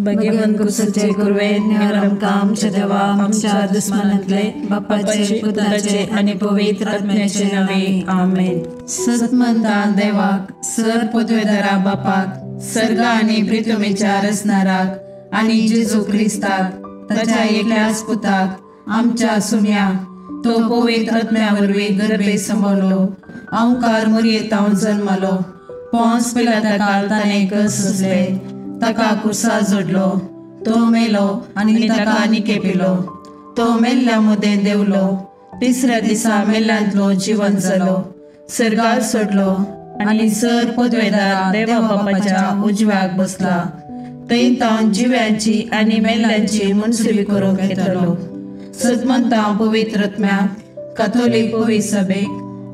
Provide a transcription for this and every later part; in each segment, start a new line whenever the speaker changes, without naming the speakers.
भगवंत कुसाचे कुरवे निवर आमकां आमच्या देवा आमच्या दुस्मानांतले बापाचे पुताचे आनी पवित्र आत्म्याचे नांवे आमेन. सतमंता देवाक सर पदवेदारा बापाक सर्गा आनी प्रितमेच्या रचणाराक आनी जेजू क्रिस्ताक ताच्या एकल्याच पुताक आमच्या सुम्या तो पवित्र आत्म्या वरवीं गर्भे सांबाळलो अंकार मुरयेतावन जन्मलो पोंस पिलाता काल ताणें कस सोंसले ताका कुर्सा जोडलो तो मेलो आनी ताका निकेपिलो तो मेल्ल्या मदें देंवलो तिसऱ्या दिसा मेल्ल्यांतलो जिवन जालो सर्गार सोडलो आनी सर पदवेदार देवा बापाच्या उजव्याक बसला थंय तावन जिव्यांची आनी मेल्ल्यांची मनसुबी करूंक येतलो. सदमंता पवित्र आत्म्याक काथोलीक पवित्र सभेक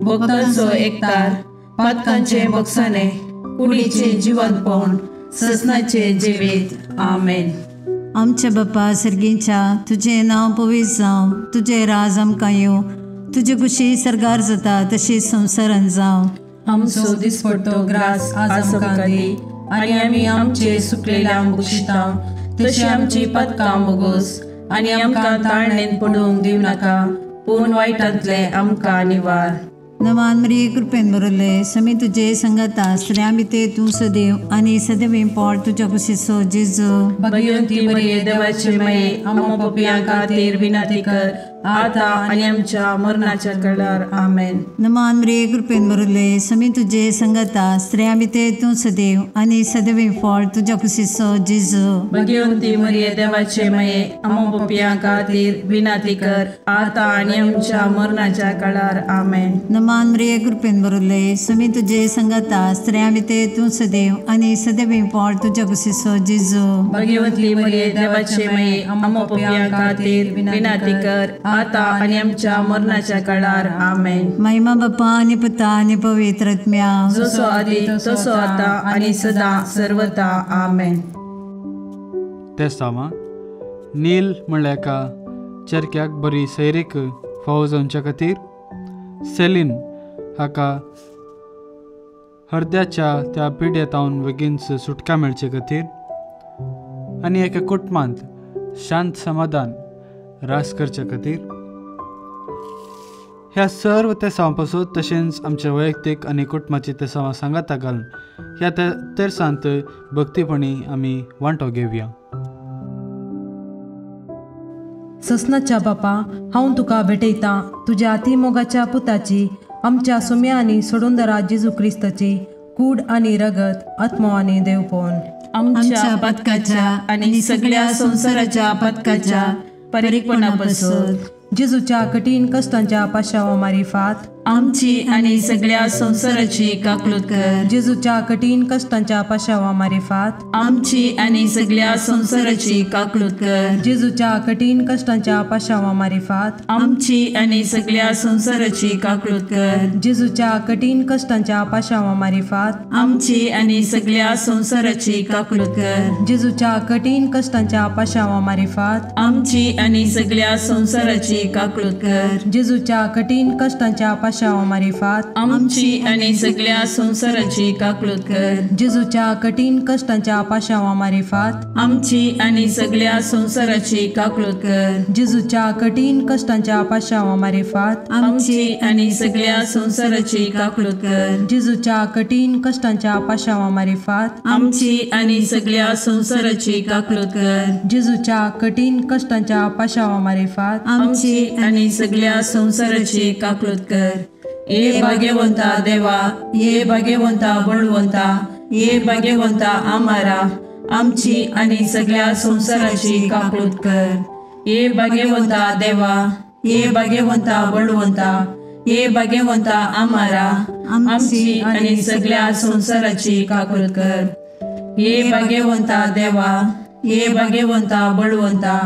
भक्तांचो एकतार पातकांचे बक्षाने कुडीचे जिवंतपण ससनाचे जिवीत आमेन.
आमच्या बापा सर्गीच्या तुजें नांव पवित्र जावं, तुजें राज आमकां येवं, तुजे कुशी सर्गार जाता तशी संवसारान जावं.
आमचो दिसपडतो ग्रास आज आमकां दी आनी आमी आमचे सुकलेल्या बक्षिता तशी आमची पातकां बोगोस आनी आमकां ताळणेन पडूंक दिवं नाका पूण वायटांतले आमकां निवार.
नवान मरिये कृपेन भरले समी तुजे संगता स्त्रियां भितर तूं सदैव आनी सदैव पोट तुज्या कुशीचो जेजू.
भगवंती मरिये देवाचे माये आमकां पापयां खातीर विनंती कर आता आनी आमच्या मरणाच्या कळार आमेन.
नमान मरिये कृपेन भरले समी तुजे संगता स्त्रियां भितर तूं सदैव आनी सदैव पोट तुज्या कुशीचो जेजू.
भगवंती मरिये देवाचे माये आमकां पापयां खातीर विनंती कर आता आनी आमच्या मरणाच्या कळार आमेन.
नमान मरिये कृपेन भरले समी तुजे संगता स्त्रियां भितर तूं सदैव आनी सदैव पोट तुज्या कुशीचो जेजू.
भगवंती मरिये देवाचे माये आमकां पापयां खातीर विनंती कर आता आनी आमच्या मरणाच्या काळार आमेन.
महिमा बापा आनी पुता आनी पवित्र आत्म्या
जसो आदी तसो आता आनी सदा सर्वता आमेन.
तेसांवां नील म्हणल्यार एका चेरक्याक बरी सैरीक फावो जावच्या खातीर सेलीन हाका हरद्याच्या त्या पिड्येतावन बेगीनच सुटका मेळचे खातीर आनी एका कुटुंबांत शांत समाधान रास करचे खातीर ह्या सर्व तेसांवां पासून तशेंच आमच्या वैयक्तीक आनी कुटुंबाची तेसांवां सांगाता घालून ह्या तेरसांत भक्तीपणी आमी वांटो घेवया.
ससनाच्या बापा हांव तुका भेटयतां तुज्या अतिमोगाच्या पुताची आमच्या सुम्या आनी सोडूनदारा जेजू क्रिस्ताची कूड आनी रगत आत्मो आनी देवपण
आमच्या पथकाच्या आनी सगळ्या संवसाराच्या पथकाच्या परीकपणापासून
जेजूच्या कठीण कष्टांच्या पाशावा मारिफात
आमची आनी सगळ्या संवसाराची काकलूत कर.
जेजूच्या कठीण कष्टांच्या पाशावा मारिफात
आमची आनी सगळ्या संवसाराची काकलूत कर.
जेजूच्या कठीण कष्टांच्या पाशावा मारिफात
आमची आनी सगळ्या संवसाराची काकलूत कर.
जेजूच्या कठीण कष्टांच्या पाशावा मारिफात
आमची आनी सगळ्या संवसाराची काकलूत कर.
जेजूच्या कठीण कष्टांच्या पाशावा मारिफात
आमची आनी सगळ्या संवसाराची काकलूत कर.
जेजूच्या कठीण कष्टांच्या पाशावा मारिफात
आमची आनी सगळ्या संवसाराची काकलूत कर.
जेजूच्या कठीण कष्टांच्या पाशावा मारिफात
आमची आनी सगळ्या संवसाराची काकलूत कर.
जेजूच्या कठीण कष्टांच्या पाशावा मारिफात
आमची आनी सगळ्या संवसाराची काकलूत कर.
जेजूच्या कठीण कष्टांच्या पाशावा मारिफात
आमची आनी सगळ्या संवसाराची काकलूत कर.
जेजूच्या कठीण कष्टांच्या पाशावा मारिफात
आमची आनी सगळ्या संवसाराची काकलूत कर. ये भाग्यवंता देवा, ये भाग्यवंता बळवंता, ये भाग्यवंता आमारा आमची आनी सगळ्या संवसाराची काकलूत कर. ये भाग्यवंता देवा, ये भाग्यवंता बळवंता, ये भाग्यवंता आमारा आमची आनी सगळ्या संवसाराची काकलूत कर. ये भाग्यवंता देवा, ये भाग्यवंता बळवंता,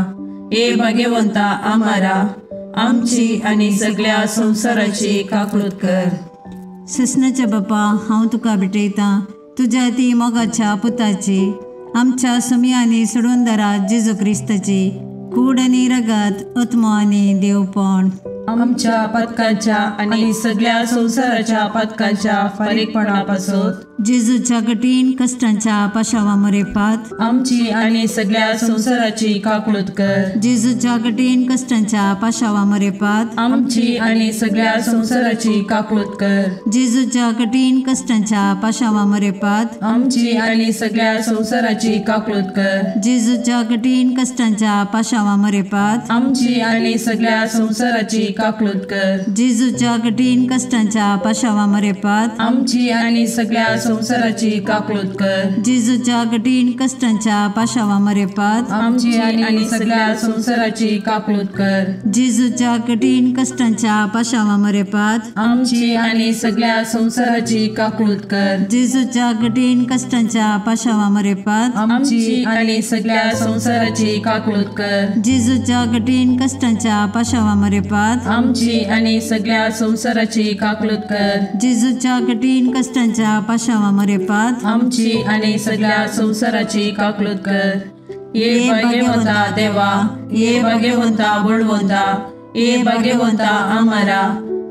ये भाग्यवंता आमारा आमची आनी सगळ्या संवसाराची काकलूत कर.
ससनाच्या बापा हांव तुका भेटयतां तुज्या ती मोगाच्या पुताची आमच्या सुमी आनी सोडूनदारा जेजू क्रिस्ताची कूड आनी रगत आत्मो आनी देवपण
आमच्या पथकाच्या आनी सगळ्या संवसाराच्या पथकाच्या फारीकपणापासून
जेजूच्या कठीण कश्टांच्या पाशावा मरेपात
आमची आनी सगळ्या संवसाराची काकळूत कर।
जेजूच्या कठीण कश्टांच्या पाशावा मरेपात
आमची आनी सगळ्या संवसाराची काकळूत कर।
जेजूच्या कठीण कश्टांच्या पाशावा मरेपात
आमची आनी सगळ्या संवसाराची काकळूत कर।
जेजूच्या कठीण कश्टांच्या पाशावा मरेपात
आमची आनी सगळ्या संवसाराची काकळूत कर।
जेजूच्या कठीण कश्टांच्या पाशावा मरेपात
आमची आनी सगळ्या संवसाराची काकळूत कर।
जेजूच्या कठीण कश्टांच्या पाशावा मरेपात
आमची आनी सगळ्या संवसाराची काकळूत कर।
जेजूच्या कठीण कश्टांच्या पाशावा मरेपात
आमची आनी सगळ्या संवसाराची काकळूत कर।
जेजूच्या कठीण कश्टांच्या पाशावा मरेपात
आमची आनी सगळ्या संवसाराची काकळूत कर।
जेजूच्या कठीण कश्टांच्या पाशावा मरेपात
आमची आनी सगळ्या संवसाराची काकळूत कर।
जेजूच्या कठीण कश्टांच्या पाशावा मरेपात
आमची आनी सगळ्या संवसाराची काकळूत कर। ये भाग्यवंता देवा, ये भाग्यवंता बळवंता, ये भाग्यवंता आमारा,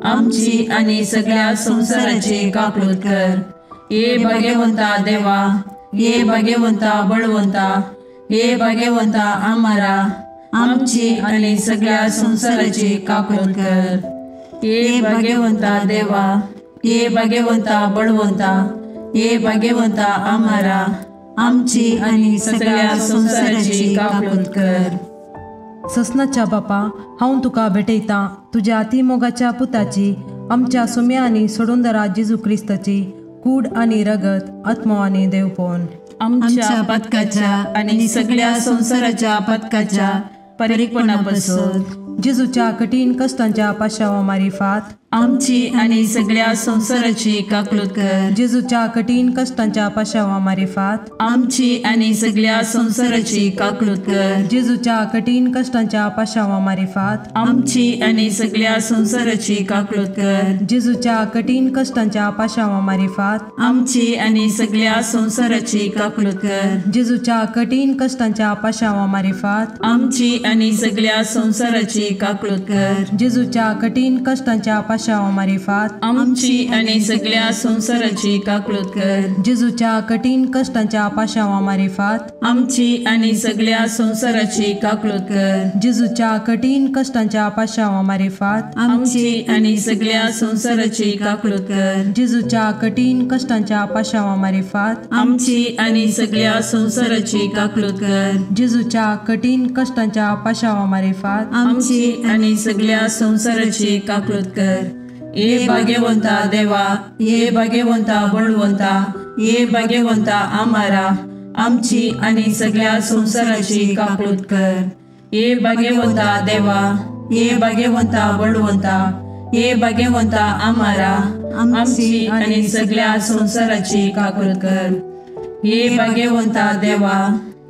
आमची आनी सगळ्या संवसाराची काकळूत कर। ये भाग्यवंता देवा, ये भाग्यवंता बळवंता, ये भाग्यवंता आमारा, आमची आनी सगळ्या संवसाराची काकळूत कर। ये भाग्यवंता देवा, ये भाग्यवंता बळवंता, ये भाग्यवंता आमारा,
आमची आनी सगळ्या संवसाराची काकळूत कर।
ससनाच्या बापा, हांव तुका भेटयतां तुज्या अतिमोगाच्या पुताची, आमच्या सुम्या आनी सोडूनदारा जेजू क्रिस्ताची कूड आनी रगत, आत्मो आनी देवपण
आमच्या पातकाच्या आनी सगळ्या संवसाराच्या पातकाच्या परिपणापासून
जेजूच्या कठीण कश्टांच्या पाशावा मारिफात
आमची आनी सगळ्या संवसाराची काकळूत कर।
जेजूच्या कठीण कश्टांच्या पाशावा मारिफात
आमची आनी सगळ्या संवसाराची काकळूत कर।
जेजूच्या कठीण कश्टांच्या पाशावा मारिफात
आमची आनी सगळ्या संवसाराची काकळूत कर।
जेजूच्या कठीण कश्टांच्या पाशावा मारिफात
आमची आनी सगळ्या संवसाराची काकळूत कर।
जेजूच्या कठीण कश्टांच्या पाशावा मारिफात
आमची आनी सगळ्या संवसाराची काकळूत कर।
जेजूच्या कठीण कश्टांच्या पाशावा मारिफात
आमची आनी सगळ्या संवसाराची काकळूत कर।
जेजूच्या कठीण कश्टांच्या पाशावा मारिफात
आमची आनी सगळ्या संवसाराची काकळूत कर।
जेजूच्या कठीण कश्टांच्या पाशावा मारिफात
आमची आनी सगळ्या संवसाराची काकळूत कर।
जेजूच्या कठीण कश्टांच्या पाशावा मारिफात
आमची आनी सगळ्या संवसाराची काकळूत कर।
जेजूच्या कठीण कश्टांच्या पाशावा मारिफात
आमची आनी सगळ्या संवसाराची काकळूत कर। ये भाग्यवंता देवा, ये भाग्यवंता बळवंता, ये भाग्यवंता आमारा, आमची आनी सगळ्या संवसाराची काकळूत कर। ये भाग्यवंता देवा, ये भाग्यवंता बळवंता, ये भाग्यवंता आमारा, आमची आनी सगळ्या संवसाराची काकळूत कर। ये भाग्यवंता देवा,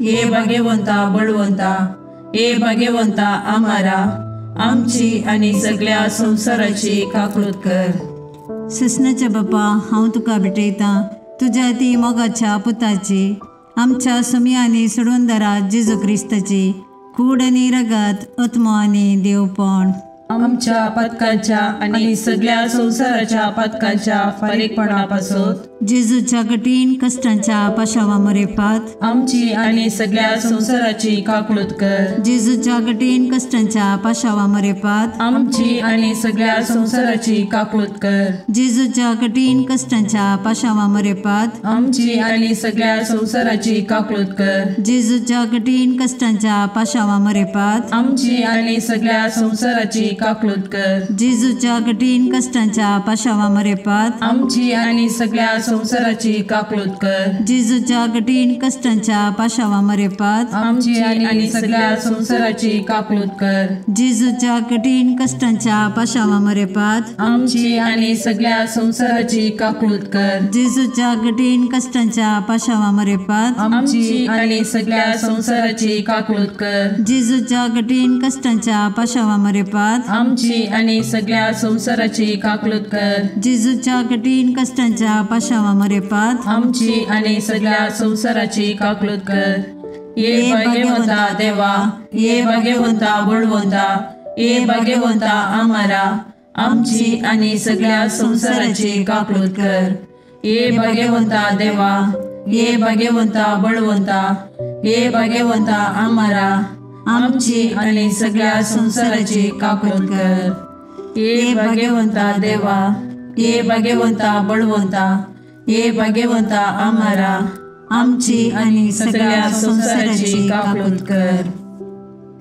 ये भाग्यवंता बळवंता, ये भाग्यवंता आमारा, आमची आनी सगळ्या संवसाराची काकळूत कर।
ससनाच्या बापा, हांव तुका भेटयतां तुज्या ती मोगाच्या पुताची, आमच्या सुम्या आनी सोडूनदारा जेजू क्रिस्ताची कूड आनी रगत, आत्मो आनी देवपण
आमच्या पातकाच्या आनी सगळ्या संवसाराच्या पातकाच्या फारीकपणापासून
जेजूच्या कठीण कश्टांच्या पाशावा मरेपात
आमची आनी सगळ्या संवसाराची काकळूत कर।
जेजूच्या कठीण कश्टांच्या पाशावा मरेपात
आमची आनी सगळ्या संवसाराची काकळूत कर।
जेजूच्या कठीण कश्टांच्या पाशावा मरेपात
आमची आनी सगळ्या संवसाराची काकळूत कर।
जेजूच्या कठीण कश्टांच्या पाशावा मरेपात
आमची आनी सगळ्या संवसाराची काकळूत कर।
जेजूच्या कठीण कश्टांच्या पाशावा मरेपात
आमची आनी सगळ्या संवसाराची काकळूत कर।
जेजूच्या कठीण कश्टांच्या पाशावा मरेपात
आमची आनी सगळ्या संवसाराची काकळूत कर।
जेजूच्या कठीण कश्टांच्या पाशावा मरेपात
आमची आनी सगळ्या संवसाराची काकळूत कर।
जेजूच्या कठीण कश्टांच्या पाशावा मरेपात
आमची आनी सगळ्या संवसाराची काकळूत कर।
जेजूच्या कठीण कश्टांच्या पाशावा मरेपात
आमची आनी सगळ्या संवसाराची काकळूत कर।
जेजूच्या कठीण कश्टांच्या पाशावा मरेपात
आमची आनी सगळ्या संवसाराची काकळूत कर। ये भाग्यवंता देवा, ये भाग्यवंता बळवंता, ये भाग्यवंता आमारा, आमची आनी सगळ्या संवसाराची काकळूत कर। ये भाग्यवंता देवा, ये भाग्यवंता बळवंता, ये भाग्यवंता आमारा, आमची आनी सगळ्या संवसाराची काकूट कर। ये भाग्यवंता देवा, ये भाग्यवंता बळवंता, ये भाग्यवंता आमारा, आमची आनी सगळ्या संवसाराची काकूट कर।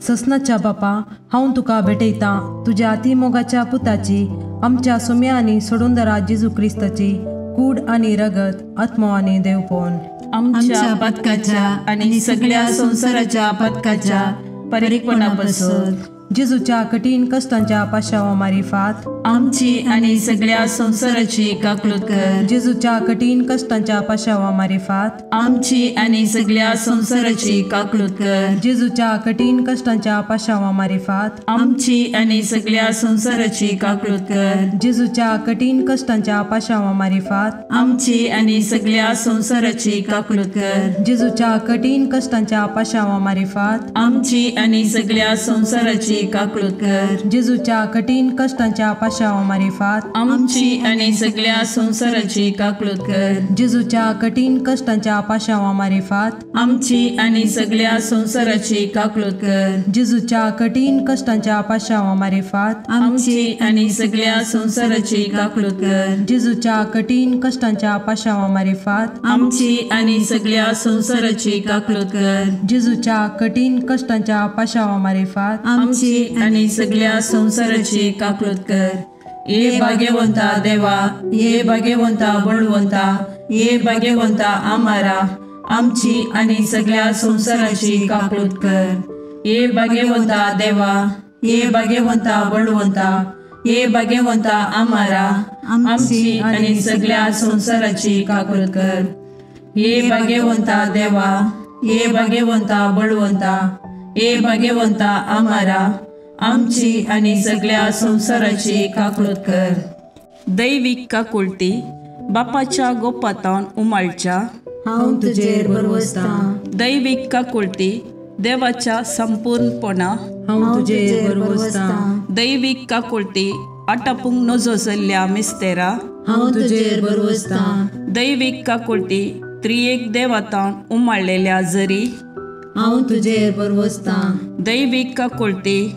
ससनाच्या बापा, हांव तुका भेटयतां तुज्या अतिमोगाच्या पुताची, आमच्या सुम्या आनी सोडूनदारा जेजू क्रिस्ताची कूड आनी रगत, आत्मो आनी देवपण
आमच्या पथकाच्या आनी सगळ्या संवसाराच्या पथकाच्या परिपणापासून
जेजूच्या कठीण कष्टांच्या पाशावा मारिफात
आमची आनी सगळ्या संवसाराची काकूट कर।
जेजूच्या कठीण कष्टांच्या पाशावा मारिफात
आमची आनी सगळ्या संवसाराची काकूट कर।
जेजूच्या कठीण कष्टांच्या पाशावा मारिफात
आमची आनी सगळ्या संवसाराची काकूट कर।
जेजूच्या कठीण कष्टांच्या पाशावा मारिफात
आमची आनी सगळ्या संवसाराची काकूट कर।
जेजूच्या कठीण कष्टांच्या पाशावा मारिफात
आमची आनी सगळ्या संवसाराची काकूट कर।
जेजूच्या कठीण कष्टांच्या पाशावा मारिफात
आमची आनी सगळ्या संवसाराची काकूट कर।
जेजूच्या कठीण कष्टांच्या पाशावा मारिफात
आमची आनी सगळ्या संवसाराची काकूट कर।
जेजूच्या कठीण कष्टांच्या पाशावा मारिफात
आमची आनी सगळ्या संवसाराची काकूट कर।
जेजूच्या कठीण कष्टांच्या पाशावा मारिफात
आमची आनी सगळ्या संवसाराची काकूट कर।
जेजूच्या कठीण कष्टांच्या पाशावा मारिफात
आमची आनी सगळ्या संवसाराची काकूट कर। ये भाग्यवंता देवा, ये भाग्यवंता बळवंता, ये भाग्यवंता आमारा, आमची आनी सगळ्या संवसाराची काकूट कर। ये भाग्यवंता देवा, ये भाग्यवंता बळवंता, ये भाग्यवंता आमारा, आमची आनी सगळ्या संवसाराची काकूट कर। ये भाग्यवंता देवा, ये भाग्यवंता बळवंता, ये भाग्यवंता आमारा, आमची आनी सगळ्या संवसाराची काकूट कर। दैवीक काकुळटी बापाच्या गोपातावन उमाळच्या
हांव तुजेर भरवसतां।
दैवीक काकुळटी देवाच्या संपूर्णपणा
हांव तुजेर भरवसतां।
दैवीक काकुळटी आटापूंक नजो जाल्ल्या मिस्तेरा
हांव तुजेर भरवसतां।
दैवीक काकुळटी त्रियेक देवातावन उमाळलेल्या जरी
हांव तुजेर भरवसतां।
दैवीक काकुळटी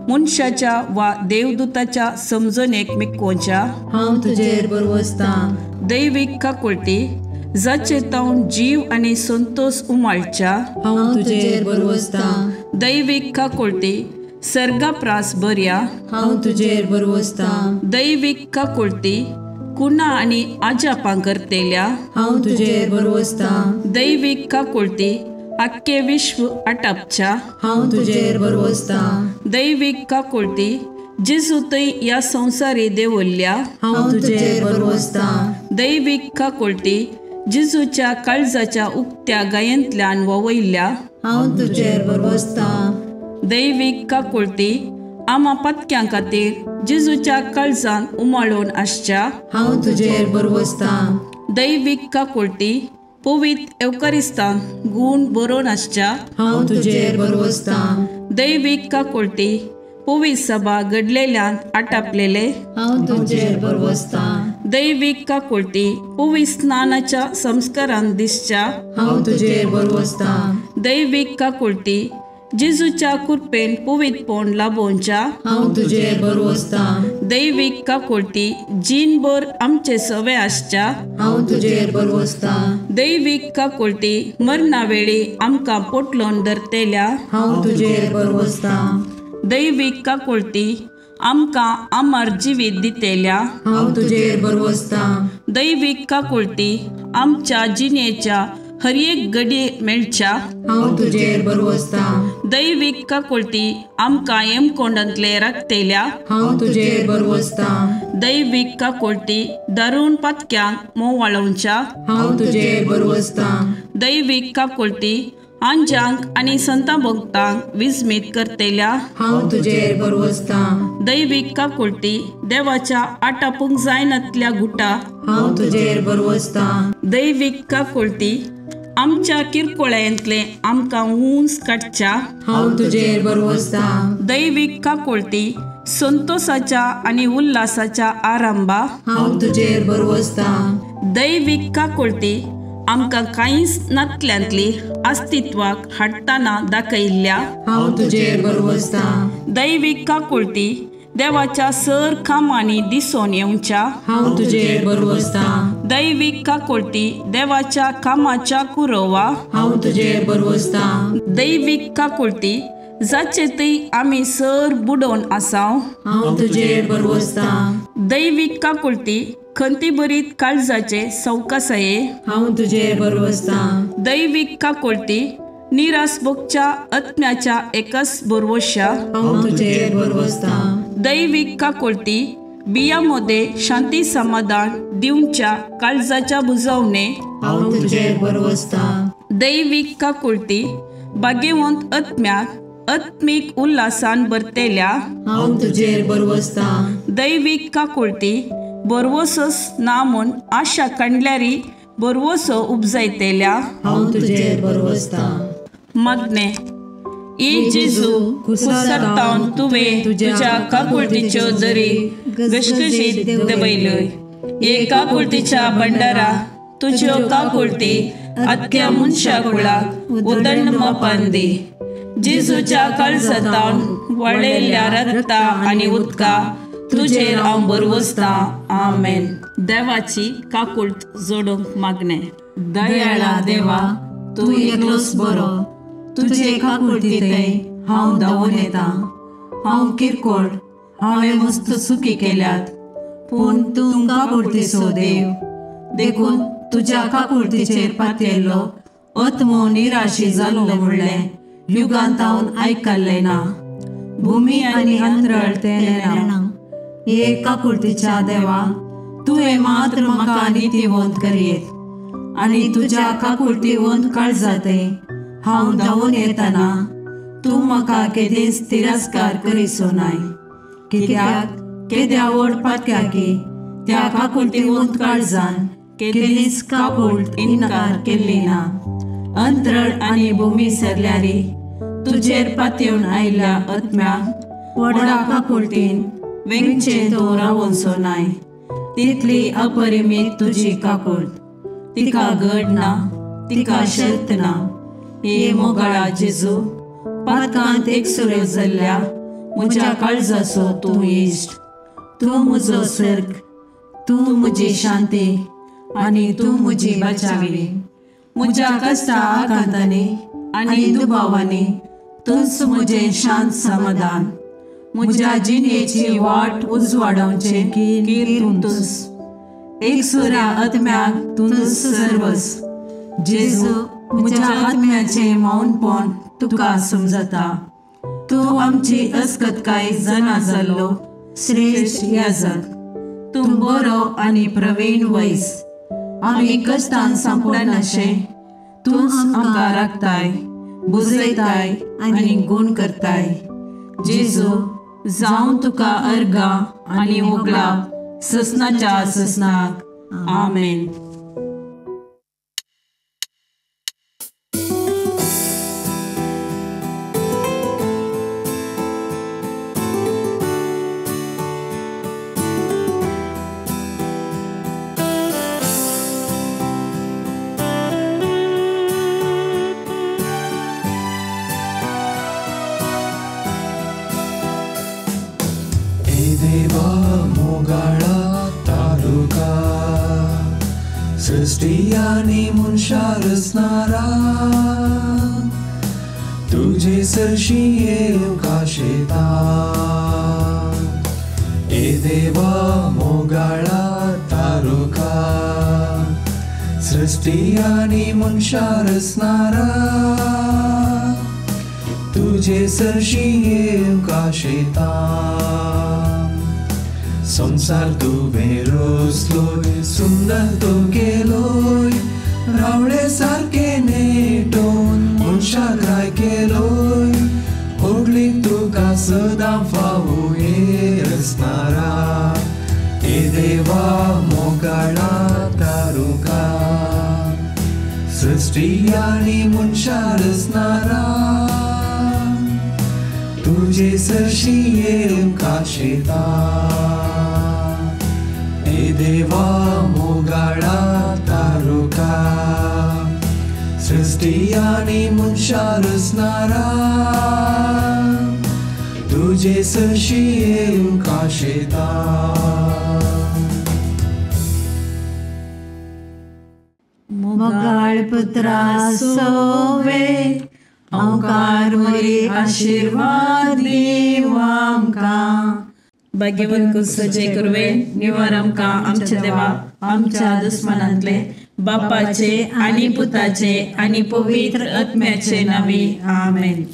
मनशाच्या वा देवदूताच्या समजणेक मिकोवच्या
हांव तुजेर भरवसतां।
दैवीक काकुळटी जाचे तावन जीव आनी संतोष उमाळच्या
हांव तुजेर भरवसतां।
दैवीक काकुळटी सर्गाप्रास बऱ्या
हांव तुजेर भरवसतां।
दैवीक काकुळटी कुणा आनी आजापां करतेल्या
हांव तुजेर भरवसतां।
दैवीक काकुळटी आख्खे विश्व आटापच्या
हांव तुजेर भरवसतां।
दैवीक काकुळटी जेजू थंय ह्या संवसारी देवल्ल्या
हांव तुजेर भरवसतां।
दैवीक काकुळटी जेजूच्या काळजाच्या उक्त्या गायेंतल्यान ववयल्ल्या
हांव तुजेर भरवसतां।
दैवीक काकुळटी आमा पत्क्यां खातीर जेजूच्या काळजान उमाळून आसच्या
हांव तुजेर भरवसतां।
दैवीक काकुळटी पवित्र एवकारिस्तान गूण बरोवन आसच्या
हांव तुजेर भरवसतां।
दैवीक काकुळटी पवित्र सभा घडलेल्यान आटापलेले
हांव तुजेर भरवसतां।
दैवीक काकुळटी पवित्र स्नानाच्या संस्कारान दिसच्या
हांव तुजेर भरवसतां।
दैवीक काकुळटी जेजूच्या कृपेन पवित्रपण लाभोवच्या
हांव तुजेर भरवसतां।
दैवीक काकुळटी जीणभर आमचे सवे आसच्या
हांव तुजेर भरवसतां।
दैवीक काकुळटी मरणा वेळी आमकां पोटलोन धरतेल्या
हांव तुजेर भरवसतां।
दैवीक काकुळटी आमकां अमर जिवीत दितेल्या
हांव तुजेर भरवसतां।
दैवीक काकुळटी आमच्या जिणेच्या हर एक घडये मेळच्या
हांव तुजेर भरवसतां।
दैवीक काकुळटी आमकां हेमकोंडांतले राखतेल्या
हांव तुजेर भरवसतां।
दैवीक काकुळटी दारुण पातक्यांक मोवाळोवच्या
हांव तुजेर भरवसतां।
दैवीक काकुळटी आंजांक आनी संतां भक्तांक विस्मीत करतेल्या
हांव तुजेर भरवसतां।
दैवीक काकुळटी देवाच्या आटापूंक जायनातल्या गुटा
हांव तुजेर भरवसतां।
दैवीक काकुळटी आमच्या किरकोळ्यांतले आमकां उंच काडच्या
हांव तुजेर भरवसतां।
दैवीक काकुळटी संतोषाच्या आनी उल्हासाच्या आरंभा,
हांव तुजेर भरवसतां।
दैवीक काकुळती आमकां कांयच नातल्यांतली अस्तित्वाक हाडटना दाखयल्ल्या,
हांव तुजेर भरवसतां।
दैवीक काकुळती देवाच्या सर कामांनी दिसून येवच्या,
हांव तुजेर भरवसतां।
दैवीक काकुळती देवाच्या कामाच्या कुरवा,
हांव तुजेर भरवसतां।
दैवीक काकुळती जाचे थंय आमी सर बुडोवन आसाव,
हांव तुजेर भरवसतां।
दैवीक काकुळती खंतीभरीत काळजाचे सवकासाये,
हांव तुजेर भरवसतां।
दैवीक काकुळती निराश भोगच्या आत्म्याच्या एकच भरवश्या,
हांव तुजेर भरवसतां।
दैवीक काकुळती बिया मध्ये शांती समाधान दिवच्या काळजाच्या बुजवणे,
हांव तुजेर भरवसतां।
दैवीक काकुळती भाग्यवंत आत्म्याक आत्मीक उल्हासान भरतेल्या,
हांव तुजेर भरवसतां।
दैवीक काकुळती भरवसोच ना म्हूण आशा काडल्यारी भरवसो उपजायतेल्या,
हांव तुजेर भरवसतां।
मागणें। ए जेजू, कुसरतावन तुवें तुज्या काकुळतीच्यो दरी घसघशीत देंवयल्यो। हे काकुळतीच्या भंडारा तुज्यो काकुळती आख्या मनशा कुळाक उदंड मापान दी। जेजूच्या काळजांतावन वळयल्ल्या रक्ता आनी उदका तुजेर हांव भरवसतां। आमेन। देवाची काकुळट जोडूंक मागणें। दयाळा देवा,
तूं एकलोच बरो, तुजे काकुळतींत हांव धांवून येतां। हांव किरकोळ, हांवें मस्त चुकी केल्यात, पूण तूं काकुळतीचो देव, देखून तुज्या काकुळतीचेर पातयेल्लो आत्मो निराशी जाल्लो म्हणलें युगांत हांव आयकल्लें ना। भुमी आनी अंतरळ तें नेणा। हे काकुळतीच्या देवा, तुवें मात्र म्हाका नितीवंत करयेत आनी तुज्या काकुळतीवंत काळजांत हांव धांवून येतना तूं म्हाका केदींच तिरस्कार करिसो नाय। कित्याक केद्या व्हड पातक्याकी त्या काकुळतीवंत काळजान केदींच काकुळट इन्कार केल्ली ना। अंतरळ आनी भूमी सरल्यारी तुजेर पातयेवन आयिल्ल्या आत्म्याक व्हडा काकुळतीन वेंगचें तूं रावोनसो नाय। तितली अपरिमीत तुजी काकुळट, तिका गड ना, तिका शर्त ना। हे मोगाळा जेजू, पातकांत एकसुरो जाल्ल्या म्हज्या काळजाचो तूं इश्ट, तूं म्हजो सर्ग, तूं म्हजी शांती आनी तूं म्हजी बचावी। म्हज्या कश्टा आकांतांनी आनी दुबावांनी तूंच म्हजें शांत समाधान। म्हज्या जिणेची वाट उजवाडावचें कीर तूंच, एकसुऱ्या आत्म्याक तूंच सर्वस। जेजू, म्हज्या आत्म्याचें मौनपण तुका समजता। तूं आमची अस्कतकाय जाणा जाल्लो श्रेश्ठ याजक, तूं बरो आनी प्रवीण वैस। आमी कश्टान सांपडनाशें तूंच आमकां राखताय, बुजयताय आनी गूण करताय। जेजू, जावं तुका अर्गां आनी होगळाप ससनाच्या ससनाक। आमेन।
सृष्टी मनशा रचणारा तुझे सरशी येवंक आशेता। ए देवा मोगाळा तारुका, सृष्टी आनी मनशा रचणारा तुझे सरशी येवंक आशेता। संसार तुवें रचलोय, सुंदर तूं केलोय, रावळे सारके नेटोवन मनशाक राय केलोय। होगली तुका सदां फावो हे रचणारा, हे देवा मोगाळा तारुका, सृष्टी आनी मनशा रचणारा तुझे तुजे सरशी येवंक आशेता ए देवा मोगाळा तारुका सृष्टी आनी मनशां रचणारा तुजे सरशी येवंक आशेता.
मोगाळ पुत्रा सोवे ओंकार मोरी आशीर्वाद दीव आमकां.
भाग्यवंत कुसचे कुरवे निवार आमकां आमच्या देवा आमच्या दुस्मनांतले बापाचे आनी पुताचे आनी पवित्र आत्म्याचे नांवी आमेन.